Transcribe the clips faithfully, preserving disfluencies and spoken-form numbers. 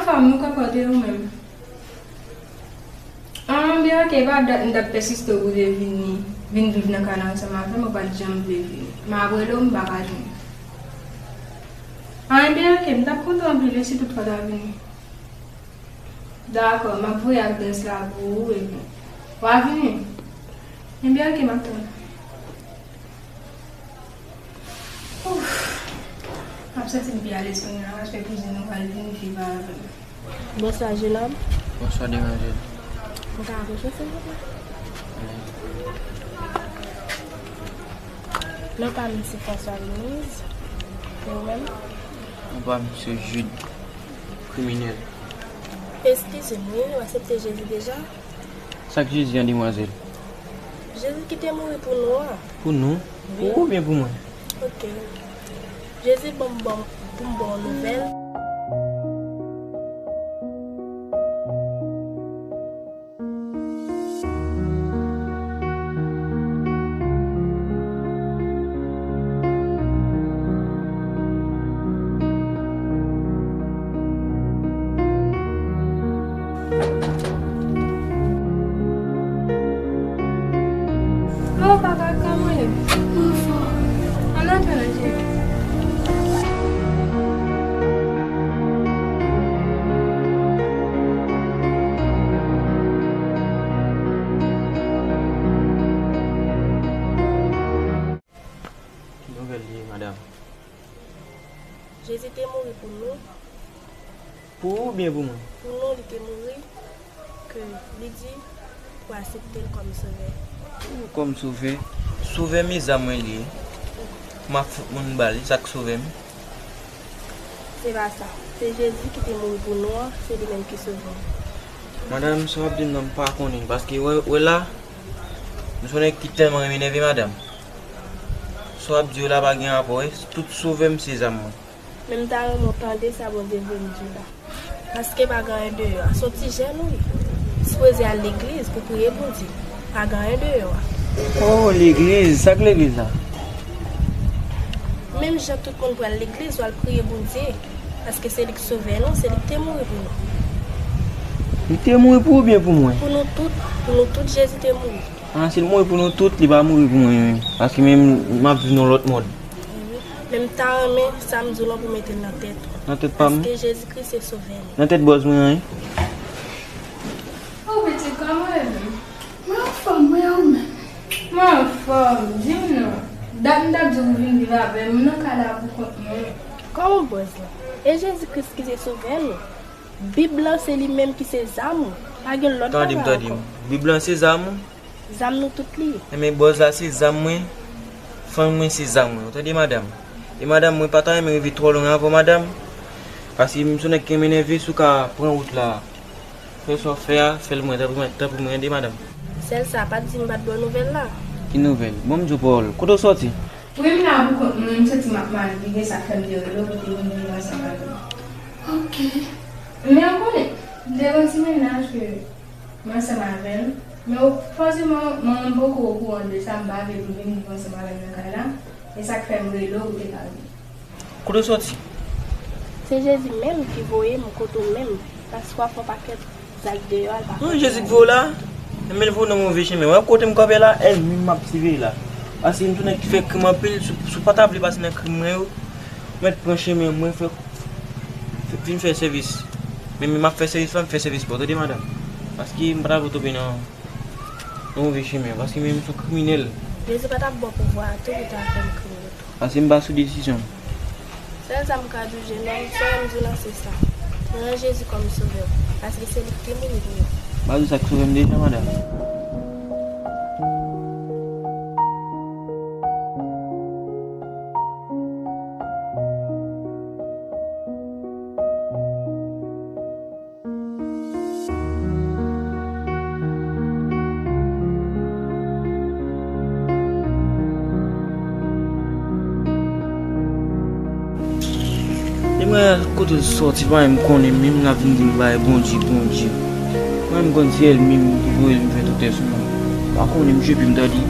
Anfòm, nou ka konte ou menm. An, byen, oke, pa dat m t ap pèsiste pou w te vini, vin viv nan kay la ansanm avè m, ou pa t janm vle vini. M ap rele w, m pa ka jwenn ou. An, byen, oke, m t ap kontan anpil wi si toutfwa w ta vini. Dakò, m ap voye adrès la pou ou epi w a vini. Ebyen, oke, m ap tann ou. Ouf. M ap santi m pi alèz kounye a, paske kouzin nou pral vin viv avè m. Bonswa, jenòm. Bonswa, demwazèl. Mwen ka rantre, silvouplè? Non pa m se François Louise. E ou menm? Non pa m se Jude, kriminèl. Eskize m, wi, ou aksepte Jezi deja? Sa k Jezi an, demwazèl? Jezi ki te mouri pou nou an. Pou nou? Wi. Pou ou oubyen pou mwen? Oke. Jezi ban m, ban m, pou m ba w nouvèl. Oh, papa, kòman w ye? Mwen fò. Ann antre nan cheri. Ki nouvèl li ye, madanm? Jezi te mouri pou nou. Pou ou oubyen pou mwen? Pou nou, li te mouri, ke li di pou aksepte l kòm sovè. Ou kòm sovè? Sovè m e zam mwen li ye. M ap fout moun bal, e sa k sove m? Se pa sa. Se Jezi ki te mouri pou nou an, se li menm ki sove nou. Madanm, sa w ap di m nan, m pa konnen, paske wè, wè la, m se yon nèg ki tèlman renmen nève madanm. Sa w ap di yo la pa gen rapò, wi. Tout sove m se zam mwen. Men m ta renmen w tande sa Bondye vle m di w la. Paske pa gen anyen deyò a. Se yon ti jèn ou ye. Sipoze al legliz pou priye Bondye. Pa gen anyen deyò a. Oh, legliz. Sa k legliz la? Menm jan tout moun pral legliz, w al priye Bondye. Paske se li k sove nou, se li k te mouri pou nou. Li te mouri pou ou oubyen pou mwen? Pou nou tout, pou nou tout, Jezi te mouri. Ah, si l mouri pou nou tout, li pa mouri pou mwen menm. Paske menm m ap viv nan lòt mond. Men m ta renmen sa m di w lan pou mete l nan tèt ou. Nan tèt pa m? Paske Jezi Kris se sovè nou. Nan tèt bòz mwen an, wi. Oh, pitit, kòman w ye menm? Mwen anfòm, mwen, ou menm? Mwen anfòm, di m non. Dat m t ap di w pou vin viv avè m, m nan kay la pou kont mwen. Kòman bòz lan? E Jezi Kris ki se sovè nou? Bib lan se li menm ki se zam ou. Pa gen lòt bagay ankò. Tande m, tande m. Bib lan se zam ou? Zam nou tout li ye. Enben, bòz la se zam mwen, fanmi mwen se zam mwen. Ou tande, madanm? E madanm, mwen pa ta renmen rive twò lwen avè w, madanm. Paske m se yon nèg ki renmen nève, si w ka pran wout la, fè sa w fè a, fè l mwen, tanpri mwen, tanpri mwen, tande, madanm. Sèl sa, pa t di m pa t ba w nouvèl la. Ki nouvèl? Bon, m di w pawòl. Kote w sòti? Wi, m la pou kont mwen, m santi m ap mal, li gen sa k fè m te rele w pou te vin viv ansanm avè m. Oke. Men ou konnen, m te gen yon ti mennaj ke m ansanm avè l. Men ou, fòseman, manman m poko okouran de sa, m pa vle pou l vin viv ansanm avè m nan kay la. E sa k fè m rele w pou te ka vini. Kote w sòti? Se Jezi menm ki voye m kote w menm, paske w ap fè yon pakèt zak deyò a, l pa konn. Non, Jezi k voye w la, men l voye w nan move chemen. Wè kote m kanpe la, ènmi m ap siveye la. Paske m se yon nèg ki fè krim anpil, si, si w pa ta vle pase nan krim mwen yo, mèt pran chemen mwen, fè, fè, vin fè sèvis. Men, men m ap fè sèvis pa m, fè sèvis pa w, tande, madanm. Paske m pa ta vle w tonbe nan, nan move chemen, paske men m se yon kriminèl. Jezi pa t ap ba w pouvwa a tou pou ta fè m kriye tou. Paske m pa sou desizyon m. Sèl sa m ka di w, jenòm, sa m di w lan se sa. Pran Jezi kòm sovè w, paske se li ki te mouri pou ou. M pa di w sa k sove m deja, madanm. E mwen, kote l sòti, pa menm konnen, menm l ap vin di m bay Bondye, Bondye. Mwen menm konn se ènmi m ki voye l vin fè toutè sou mwen. Pa konnen, m tchwepi m tande.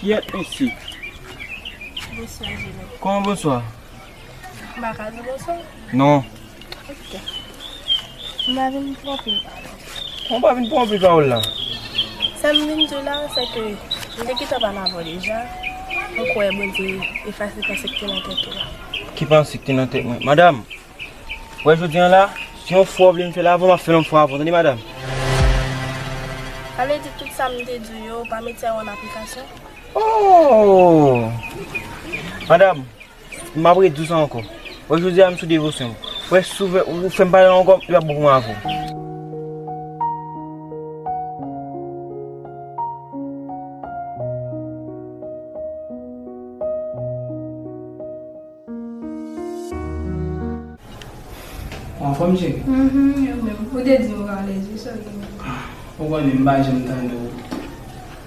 Kyèt mesye. Bonswa, Jimmy. Kòman bonswa? M pa ka di bonswa? Non. Ok. M pa vin pran pil pawòl. Kòman pa vin pran pil pawòl la? Sa m vin di w la, se ke m te gentan pale avè w deja. Mwen kwè Bondye efase panse k te nan tèt ou la. Ki panse k te nan tèt mwen? Madanm, wè jodi a la, si yon fwa w vle m fè l avè w, m ap fè l yon fwa avè w, tande madanm? Sa vle di tout sa m te di w yo, w pa mete yo an aplikasyon? Oh! Madanm, m ap redi w sa ankò. Wè jodi a m sou devosyon. Wè si w fè, ou fè m pale ankò, li p ap bon pou mwen avè w. Ou anfòm, cheri? Mhm, ou menm. Ou te di m ou ka ale, se sa w gen. Ah, ou konnen m pa janm tande w.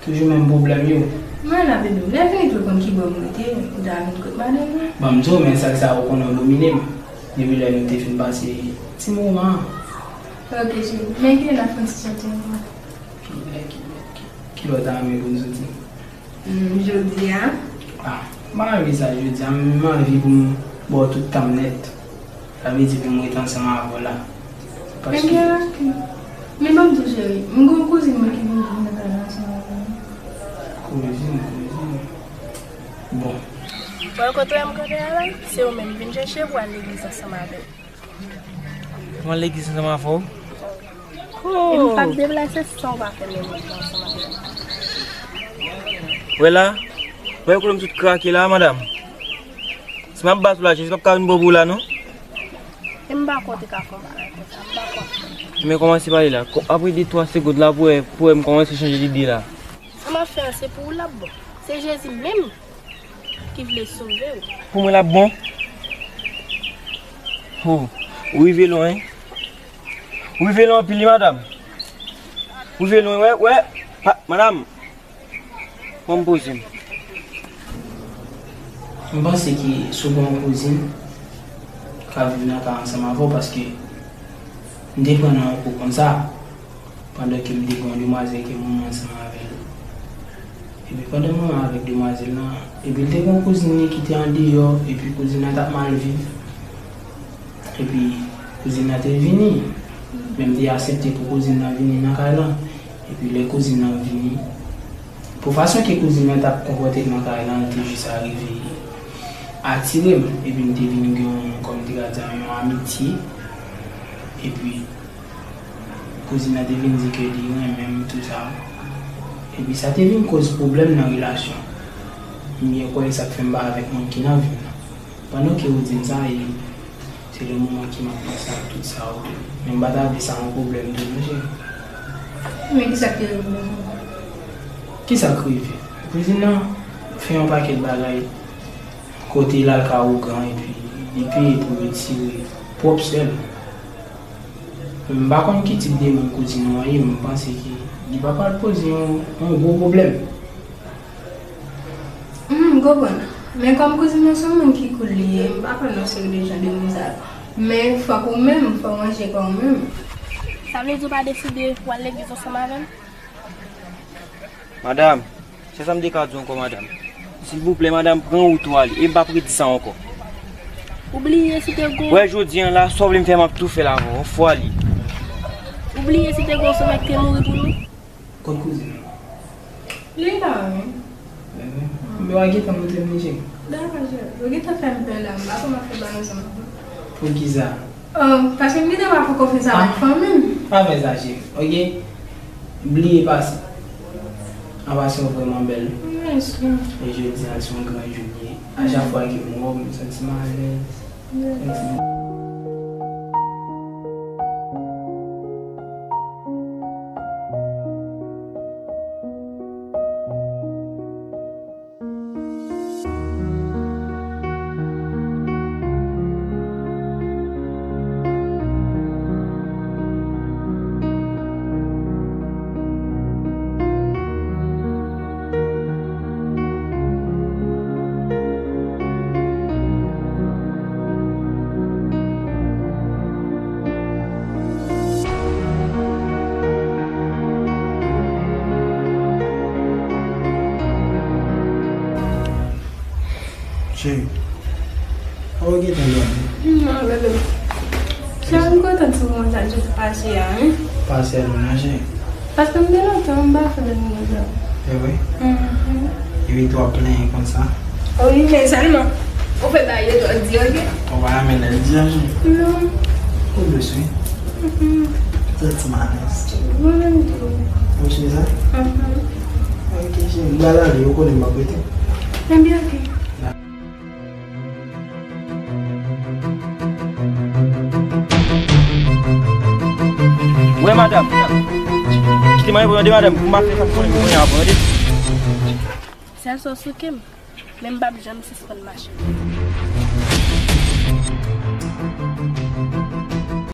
Toujou menm pwoblèm yo. Mwen la, bebe, lè fini tou konn ki bò m rete, ou ta vin kot madanm ou. Ban m di w, men sa, sa ou konnen w domine m. Depi lè nou te fin pase ti moman an. Ok, cheri. Men kilè n ap fè yon ti sòti ankò? Kilè, kilè, ki, kilè w ta renmen pou n sòti? Hmm, jodi a. Ah, m pa anvi sa jodi a, m anvi pou m ba w tout tan m nèt. Sa vle di pou m ret ansanm avè w la. Paske... Ebyen, ok. Men ban m di w, cheri, m gen yon kouzin mwen ki vin viv nan kay la ansanm avè m. Kouzin, kouzin. Bon. Bon, kote w wè m kanpe a la, se ou menm vin chèche pou al legliz ansanm avè m. Mwen legliz ansanm avè w. E m p ap deplase san w pa fè menm wout la ansanm avè m. Wè la, wè kote m tout krake la, madanm. Si m ap bat ou la, Jezi p ap ka vin bò pou w la, non. E m pa kwè w te ka fè yon bagay konsa, m pa kwè. Men kòmanse pale la. Ko-, apre de twa segonn la, pou wè, pou wè m kòmanse chanje lide la. Sa m ap fè an, se pou ou l ap bon. Se Jezi menm ki vle sove w. Pou mwen l ap bon. Oh, ou rive lwen. Ou rive lwen anpil wi, madanm. Ou rive lwen, wè, wè. Pa, madanm, ban m poze m. M panse ke si w gen yon kouzin k ap viv nan kay ansanm avè w, paske m te pran nan yon kou konsa. Pandan ke m te gen yon demwazèl ke m renmen ansanm avè l. Epi pandan m renmen avèk demwazèl lan, epi l te gen yon kouzin li ki te andeyò, epi kouzin nan t ap mal viv. Epi kouzin nan te vini. Men m te aksepte pou kouzin nan vini nan kay lan. Epi lè kouzin nan vini, pou fason ke kouzin nan t ap konpòte l nan kay lan, li te jis arive atire m. Epi m te vin gen yon, kòm m te ka di, yon amitye. Epi kouzin nan te vin di ke li renmen m, tou sa. Epi sa te vin koz pwoblèm nan relasyon. M byen kwè e sa k fè m pa avèk moun ki nan vi m nan. Pandan ke ou di m sa, e se le moman ke m ap panse ak tout sa yo tou. Men m pa ta vle sa yon pwoblèm tou, monchè. Men kisa k te rive? Kisa k rive? Kouzin nan fè yon pakèt bagay kote l al ka ougan epi li peye pou retire pwòp sè l. M pa konn ki tip de moun kouzin ou an ye, m panse ke li pa pral poze yon, yon gwo pwoblèm. Hmm, m konprann. Men kòm kouzin nan se yon moun ki cool li ye, m pa pran nan seri de jan de moun sa yo. Men fòk ou menm, fò w ranje kò w menm. Sa vle di w pa deside pou w al legliz ansanm avè m? Madanm, se sa m te ka di w ankò, madanm. Silvouplè, madanm, pran wout ou ale, e m p ap redi sa ankò. Ou bliye si te gon... Wè, jodi a la, sa w vle m fè, m ap tou fè l avè w, yon fwa li. Ou bliye si te gon sou mèt te mouri pou nou? Kot kouzin nan? Li la, wi. Mwen gentan montre m li, cheri. Dakò, cheri. Ou gentan fè m pè la, m pa konn ap fè bagay ansanm avè w. Poukisa? Oh, paske m gentan pa fè konfyans avèk fanmi m. Pa fè sa, cheri, ok? Bliye pase. An pasan, w vrèman bèl. Mèsi. E jodi a, se yon gran jou li ye. A chak fwa ke m wè w, m santi m alèz. Cheri, ou gentan dòmi? Non, bebe. Cheri, m kontan sou konsa jan w pase a, wi. Pase a nou manje. Paske m gen lontan m pa fè dòmi konsa. E vre? Mhm. Epi tou w ap plenyen konsa. Wi, men sèlman, ou fè bagay yo twò di, oke? Ou pa renmen lè l di a, cheri? Non. Ou dous, wi. Mhm. Ou ti malèz. Mwen menm tou. Ou cheri sa? Mhm. Ok, cheri. M pral ale, ou konnen m ap rete. Ebyen, ok. Wè, madanm. Kite mwen reponn de madanm. Pou m ap fè sa pou konnen pou konnen avan, tande. Sèl sa w souke m, men m p ap janm sispann mache.